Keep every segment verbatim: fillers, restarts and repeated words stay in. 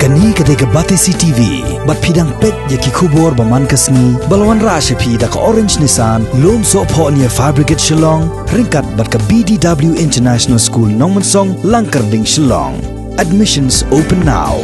Kane ka dei ka Batesi T V, bad phi dang peit ïa ki khubor ba man ka sngi, ba la wanrah sha phi da ka Orange Nissan, Lumsohphoh near Fire Brigade Shillong, ryngkat bad ka B D W International School Nongmensong, Langkyrding, Shillong. Admissions open now.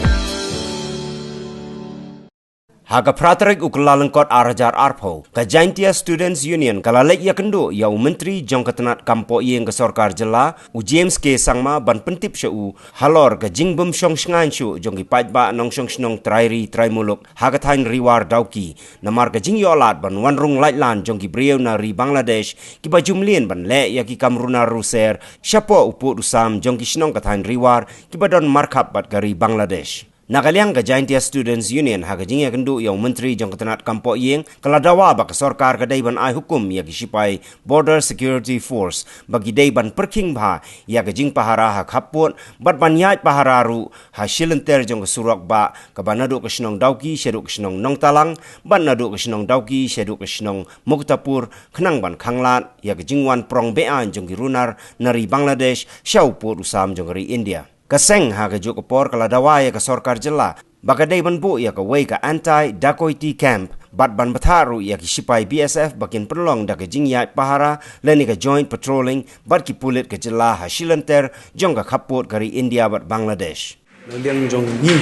Ha ka phra tarik u Kyllalyngkot ar hajar arphew, ka Jaintia Students Union ka la leit ïakynduh ïa u Myntri jong ka tnat kam pohïing ka sorkar jylla, u James K Sangma, ban pyntip sha u halor ka jingbymshong shngaiñ shuh jong ki paidbah nongshong shnong trai ri trai muluk ha ka thaiñ Ri War Dawki, namar ka jingïoh lad ban wan rung laitlan jong ki briew na ri Bangladesh kiba ju mlien ban leh ïa ki kam runar ruser shapoh u pud u sam jong ki shnong ka thaiñ Ri War kiba don markhap bad ka ri Bangladesh. Na ka liang ka Jaintia Students Union, ha ka jingïakynduh ïa u Myntri jong ka tnat kam pohïing, ka la dawa ba ka sorkar ka dei ban ai hukum ïa ki sipai Border Security Force ba ki dei ban pyrkhing bha ïa ka jingpahara ha khappud, bad ban ïaid pahara ruh ha shilynter jong ka surok bah kaba naduh ka shnong Dawki shaduh ka shnong Nongtalang, bad naduh ka shnong Dawki shaduh ka shnong Muktapur, khnang ban khanglad ïa ka jingwan prong beaiñ jong ki runar na ri Bangladesh sha u pud u sam jong ka ri India. Ka seng ha kajuh ka por ka la dawa ïa ka sorkar jylla ba ka dei ban buh ïa kawei ka anti dacoity camp, bad ban bthah ruh ïa ki sipai B S F ba kin pynlong da ka jingïaid pahara lane ka joint patrolling bad ki pulit ka jylla ha shilynter jong ka khappud ka ri India bad Bangladesh. Na liang jong ngi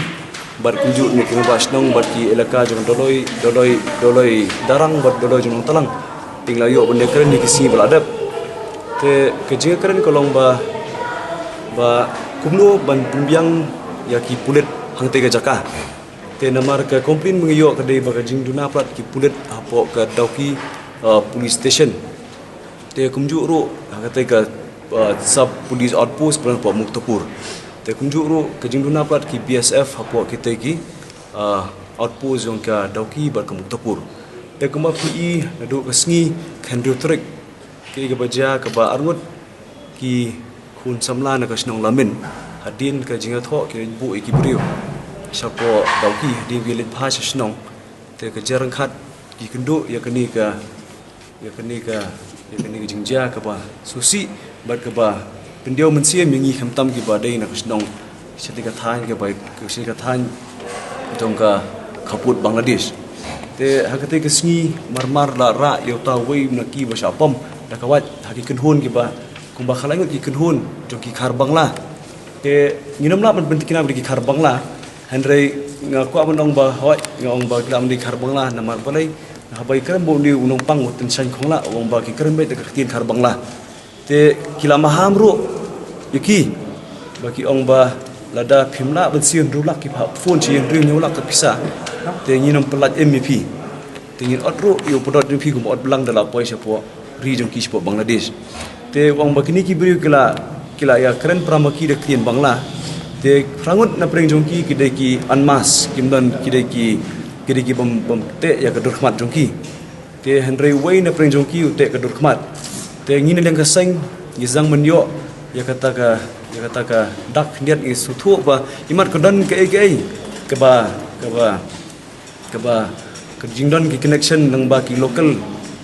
bad kumjuh ngi ki rangbah shnong bad ki elaka jong Doloi, Doloi, Doloi Darrang bad Doloi jong Nongtalang, te ngi la ïoh ban ïakren ha ki sngi ba la dep. Te ka jingïakren ka long ba, ba kumno ban pynbiang ïa ki pulit hangtei ka jaka. Te namar ka complain ba ngi ïoh ka dei ba ka jingduna palat ki pulit hapoh ka Dawki, uh, police station. Te kumjuh ruh ha katei ka, uh, sub police outpost ba don hapoh Muktapur. Te kumjuh ruh ka jingduna palat ki B S F hapoh kitei ki, uh, outpost jong ka Dawki bad ka Muktapur. Te kumba phi i, naduh ka sngi khathynriew tarik, ka i kaba jia kaba arngut ki khun samla na ka shnong Lamin, hadien ka jingïathoh ki buh ïa ki briew shapoh Dawki, hadien ki leit bha sha shnong. Te ka jia ryngkat ki kynduh ïa kane ka, ïa kane ka, ïa kane ka jingjia kaba sngewsih bad kaba pyndiaw mynsiem ïa ngi khamtam kiba dei na ka shnong, shatei ka thaiñ kaba, shatei ka thaiñ jong ka khappud Bangladesh. Te ha katei ka sngi marmar la rah ïa uta uwei na ki ba shah pom da ka wait ha ki kynhun kiba kumba khatlai ngut ki kynhun jong ki khar Bangla. Te ngim lah ban pyntikna bad ki khar Bangla. Hynrei nga kwah ban ong ba hooid, nga ong ba ki lah ban dei khar Bangla namar balei? Haba i kren bad une u nongpang u Tynshain Khonglah, u ong ba ki kren beit da ka ktien khar Bangla. Te ki la maham ruh ïa ki ba ki ong ba lada phim lah ban siew hynriew lak ki phone, siew hynriew hynñiew lak ka pisa, te ngin ym pyllait im ïa phi. Te ngin ot ruh ïa u pdot jong phi kum ot blang da la poi shapoh ri jong ki shapoh Bangladesh. Te u ong ba kine ki briew ki la, ki la ïakren para ma ki da ktien Bangla. Te phra ngut na pdeng jong ki ki dei ki unmask, kim don, ki dei ki, ki dei ki bym, bym teh ïa ka dur khmat jong ki. Te hynrei uwei na pdeng jong ki u teh ka dur khmat. Te ngi na liang ka seng ngi sdang ban ïoh ïa kata ka, ïa kata ka dak khyndiat, ngi sngewthuh ba imat ka don kaei kaei kaba, kaba, kaba, ka jingdon ki connection lyngba ki local,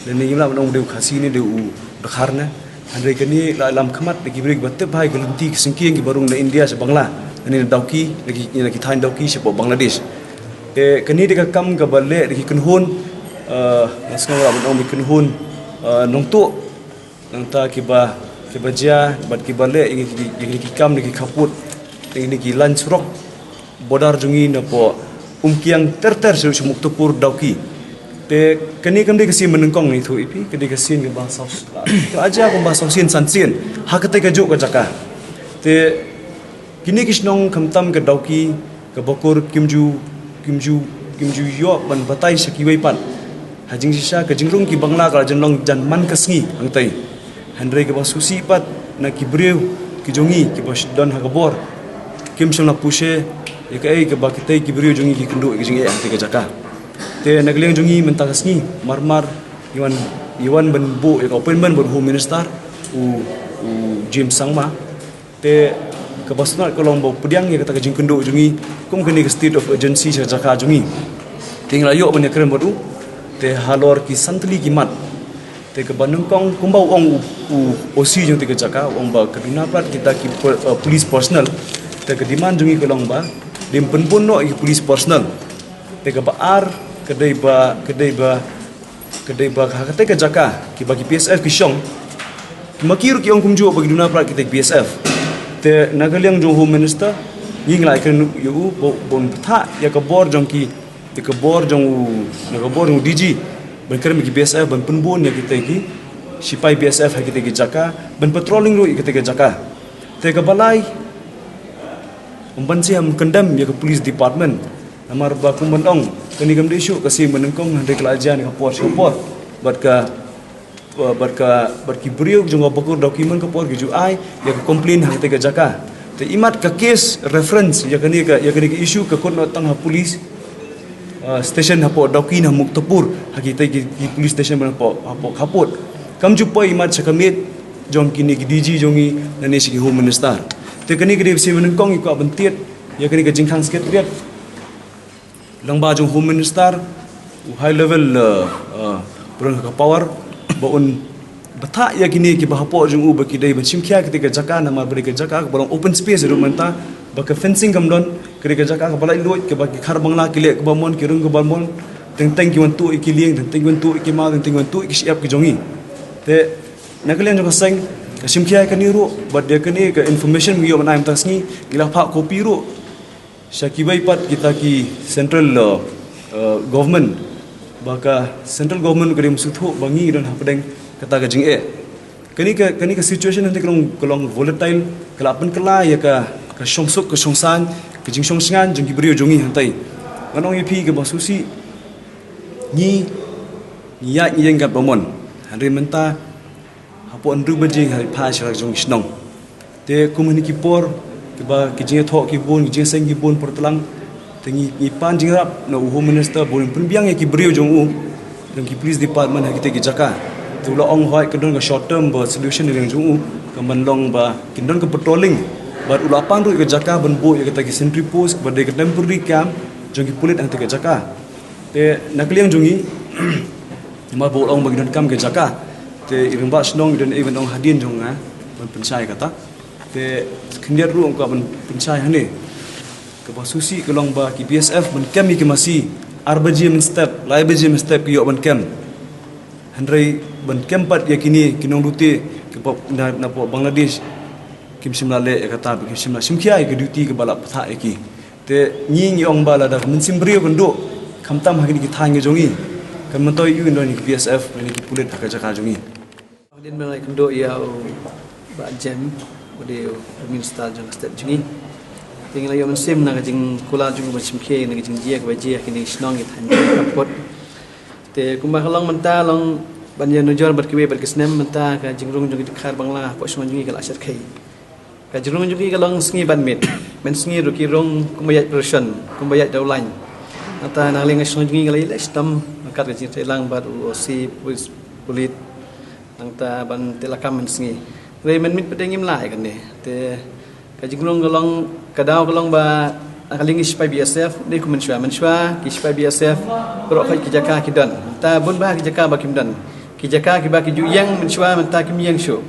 lane ngim lah ban ong dei u Khasi ne dei u Dkhar ne. Hynrei kane la lam khmat da ki briew kiba tip bha ïa ka lynti ki syngkien kiba rung na India sha Bangla, lane na Dawki, na ki, na ki thaiñ Dawki shapoh Bangladesh. Te kane dei ka kam kaba leh da ki kynhun, eh, nga sngew lah ban ong ba ki kynhun, eh, nongtuh, nangta kiba, kiba jia bad kiba leh ïa ki, ïa ki kam da ki khappud, ïa ki lain surok border jong ngi napoh Umkiang ter ter sha Muktapur Dawki. Te kane kam dei ka sien ba nyngkong, ngi ïathuh ïa phi, ka dei ka sien kaba saw, ka la jia kumba saw sien san sien ha katei kajuh ka jaka. Te kine ki shnong khamtam ka Dawki, ka Bakur, kim ju, kim ju, kim ju ïoh ban batai sha kiwei pat. Ha jingshisha ka jingrung ki Bangla ka la jan long jan man ka sngi hangtei. Hynrei kaba sngewsih pat na ki briew ki jong ngi kiba don ha ka bor, kim shym la pyrshah ïa kaei kaba kitei ki briew jong ngi ki kynduh ïa ka jingeh hangtei ka jaka. Te na ka liang jong ngi mynta ka sngi marmar ngi wan, ngi wan ban buh ïa ka appointment bad u Home Minister, u, u James Sangma. Te kaba sngewtynnat ka long ba u pdiang ïa kata ka jingkynduh jong ngi kum kane ka state of urgency sha jaka jong ngi. Te ngi la ïoh ban ïakren bad u. Te halor ki san tylli ki mat. Te kaba nyngkong kumba u ong u, u O C jong te ka jaka, u ong ba ka duna palat kita ki per-, eh, police personnel. Te ka demand jong ngi ka long ba Dei pynbun noh ïa ki police personnel. Te kaba ar ka dei ba, ka dei ba, ka dei ba ha katei ka jaka kiba ki B S F ki shong. Ki ma ki ruh ki ong kumjuh ba ki duna palat kita ki B S F. Te na ka liang jong Home Minister ngi ngi la ïakren ïa u ba, ba un bthah ïa ka bor jong ki, ïa ka bor jong u, na ka bor jong u D G ban kren ïa ki B S F ban pynbun ïa kita ki sipai B S F ha kita ki jaka, ban patrolling ruh ïa kita ki jaka. Te kaba lai, ym ban shem condemn ïa ka police department. Namar ba kum ban ong, kane kam dei shuh ka seng banyngkong, hynrei ka la jan ka por sha ka por. Bad ka, bad ka, bad ki briew jong ka Bakur Dawki man ka por ki ju ai ïa ka complain ha katei ka jaka. Te imat ka case reference ïa kane ka, ïa kane ka issue ka kut noh tang ha police, uh, station hapoh Dawki na Muktapur, ha kitei ki, ki police station ban hapoh, hapoh Khappud. Kam ju poi imat sha ka miet jong kine ki D G jong ngi, lane sha ki Home Minister. Te kane ka dei ba seng banyngkong ïa ka ban tied ïa kane ka jingkhang secretariat. Lyngba jong Home Minister, u high level, uh, uh, pyrshang ka power ba un bthah ïa kine kiba hapoh jong u ba ki dei ban shim khia katei ka jaka, namar ba dei ka jaka kaba long open space ruh mynta, ba ka fencing kam don, ka dei ka jaka kaba laitluid, kaba ki Khar Bangla ki leh kaba mon, ki rung kaba mon, teng teng ki wan tuh ïa ki lieng, teng teng ki wan tuh ïa ki maw, teng teng ki wan tuh ïa ki shyiap ki jong ngi. Te na ka liang jong ka seng, ka shim khia ïa kane ruh, bad ïa kane ka information ngi ïoh ban ai mynta ka sngi, ngi la phah copy ruh sha kiwei pat kita ki central, uh, uh, government, ba ka central government ka dei ban sngewthuh ba ngi don hapdeng kata ka jingeh. Kane ka, kane ka situation hangtei ka long, ka long volatile, ka la pynkylla ïa ka, ka shongsuk ka shongsaiñ, ka jingshong shngaiñ jong ki briew jong ngi hangtei. Ngan ong ïa phi kaba sngewsih, ngi, ngi ïaid ngi ïeng katba mon. Hynrei mynta hapoh hynriew baje ngi hap phai sha la jong ki shnong. Te kum ha kine ki por kiba ki jingïathoh ki bun, ki jingïaseng ki bun por tlang. Te ngi, ngi pan jingïarap na u Home Minister ba un pynbiang ïa ki briew jong u, jong ki police department ha kitei ki jaka. Te u la ong hooid ka don ka short term ba solution na liang jong u, ka ban long ba kin don ka patrolling. Bad u la pan ruh ïa ka jaka ban buh ïa kata ki sentry post ba dei ka temporary camp jong ki pulit ha kitei ki jaka. Te na ka liang jong ngi, namar ba u la ong ba ngi donkam ka jaka. Te i rangbah shnong i don ei ban ong hadien jong nga ban pynshai kata. Te khyndiat ruh nga kwah ban pynshai hangne. Kaba sngewsih ka long ba ki B S F ban kem ïa ki masi, ar baje mynstep, lai baje mynstep ki ïoh ban kem. Hynrei ban kem pat ïa kine ki nonglute kiba na, na pdeng Bangladesh, kim shym la leh ïa kata, kim shym la shim khia ïa ka duty kaba la bthah ïa ki. Te ngi ngi ong ba lada ka mynsiem briew kan duh, khamtam ha kine ki thaiñ ka jong ngi, kan myntoi ïa u don ïa ki B S F lane ki pulit ha ka jaka jong ngi. Hadien ba ngi la ïakynduh ïa u Bah Jem, u dei u Minister jong ka state jong ngi. Te ngi la ïoh mynsiem na ka jingkular jong u ban shim khia na ka jingjia kaba jia ha kine ki shnong ki thaiñ jong ngi Khappud. Te kumba ka long mynta long ban ïanujor bad kiwei bad ki snem mynta ka jingrung jong ki dkhar Bangla hapoh shnong jong ngi ka la shyrkhei. Ka jingrung jong ki ka long sngi bad miet. Mynsngi ruh ki rung kumba ïaid procession, kumba ïaid dewlaiñ. Nangta na ka liang ka shnong jong ngi ka la ïaleh shitom ryngkat ka jingtreilang bad u O C, pulit, pulit. Nangta ban teh lakam mynsngi. Hynrei mynmiet pat ngim lah ïa kane. Te ka jingrung ka long, ka daw ka long ba na ka liang ki sipai B S F, dei kum mynshuwa, mynshuwa ki sipai B S F baroh khoit ki jaka ki don. Nangta bun bah ki jaka ba kim don. Ki jaka kiba ki ju ïeng mynshuwa mynta kim ïeng shuh.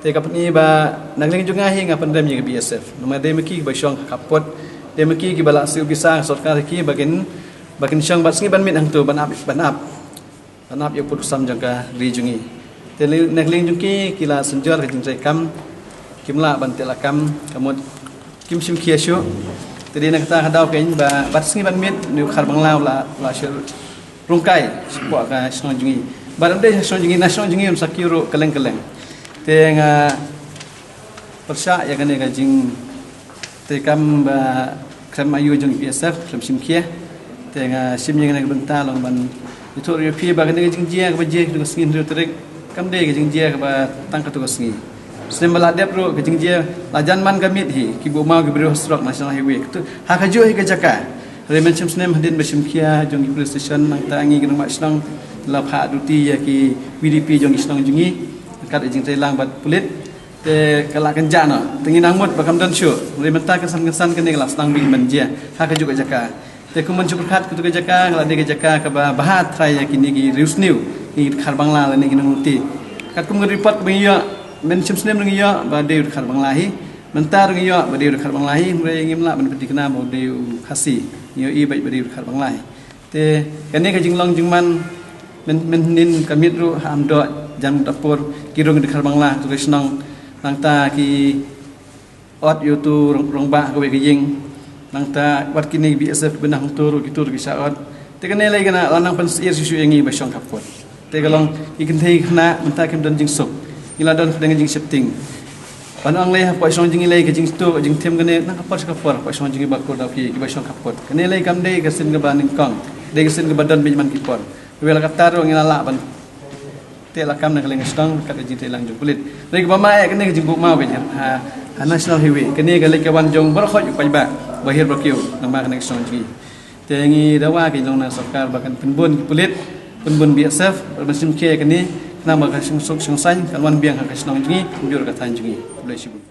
Te ka pyni ba na ka liang jong nga hi nga pynrem ïa ka B S F. Namar dei ma ki kiba shong ha Khappud, dei ma ki kiba la siew visa ka sorkar ïa ki ba kin, ba kin shong bad sngi bad miet hangto ban ap, ban ap. Ban ap ïa u pud u sam jong ka ri jong ngi. Te na ka liang jong ki ki la synjor ka jingtreikam, kim lah ban teh lakam, ka mut kim shim khia shuh. Te dei na kata ka daw keiñ ba bad sngi bad miet une u dkhar Bangla u la, u la shu rung kai shapoh ka shnong jong ngi. Bad ym dei shnong jong ngi, na shnong jong ngi um sa kiew ruh kylleng kylleng. Te nga pyrshah ïa kane ka jingtreikam ba khlem aiu jong B S F, khlem shim khia. Te nga shim ïa kane ka bynta long ban ïathuh ïa phi ba kane ka jingjia kaba jia ha katu ka sngi hynriew tarik kam dei ka jingjia kaba tang katu ka sngi. Snem ba la dep ruh ka jingjia la jan man ka miet hi, ki buh maw ki briew ha surok National Highway. Katu, ha kajuh hi ka jaka. Hynrei mynshem snem hadien ba shim khia jong ki police station nangta ngi ki nongmah shnong la phah duty ïa ki V D P jong ki shnong jong ngi. Kat ka jingtreilang bad pulit. Te ka la kynjah noh. Te ngi nang mut ba kam don shuh. Hynrei mynta kynsan kynsan kane ka la sdang beit ban jia ha kajuh ka jaka. Te kum ban shu pyrkhat katu ka jaka ka la dei ka jaka kaba bha trai ïa kine ki riewsniew, ki dkhar Bangla lane ki nongluti. Katkum ka report kaba ngi ïoh, mynshem snem ngi ïoh ba dei u dkhar Bangla hi. Mynta ruh ngi ïoh ba dei u dkhar Bangla hi, hynrei ngim lah ban pynthikna ba u dei u Khasi. Ngi ïohi beit ba dei u dkhar Bangla hi. Te kane ka jinglong jingman, myn, mynhynnin ka miet ruh ha Amdoh, Jan Dapur, ki rung dkhar Bangla, tu ka shnong, nangta ki ot ïa utu rong, rangbah ha kawei ka ïing. Nangta wat kine B S F ba nang tur ki tur ki shah ot. Te kane lei kane la nang pynsyier shuh shuh ïa ngi ba shong khappud. Te ka long ki kynthei khynnah mynta kim don jingsuk. Ngi la don pdeng jingsheptieng. Ban ong lei hapoh shong jong ngi lei ka jingstad ka jingthiam kane nang ka por sha ka por hapoh shong jong ngi ba kur da phi ki ba shong khappud. Kane lei kam dei ka sien kaba nyngkong. Dei ka sien kaba don beit man ki por. Kawei la katta ruh ngi la lah ban te la kam na ka liang ka shnong kat ka jingtei lang jong pulit. Lei kaba ma eh kane ka jingbuh maw ka jing ha, ha National Highway. Kane ka lei ka wan jong baroh khoit u paidbah ba hiar ba kiew namar kane ka shnong jong ngi. Te ngi dawa ka jinglong na sorkar ba kan pynbun ki pulit, pynbun B S F, ba mynsiem khie kane, khnang ba ka shongsuk shongsaiñ kan wan biang ha ka shnong jong ngi, kumjuh ka thaiñ jong ngi. Khublei shibun.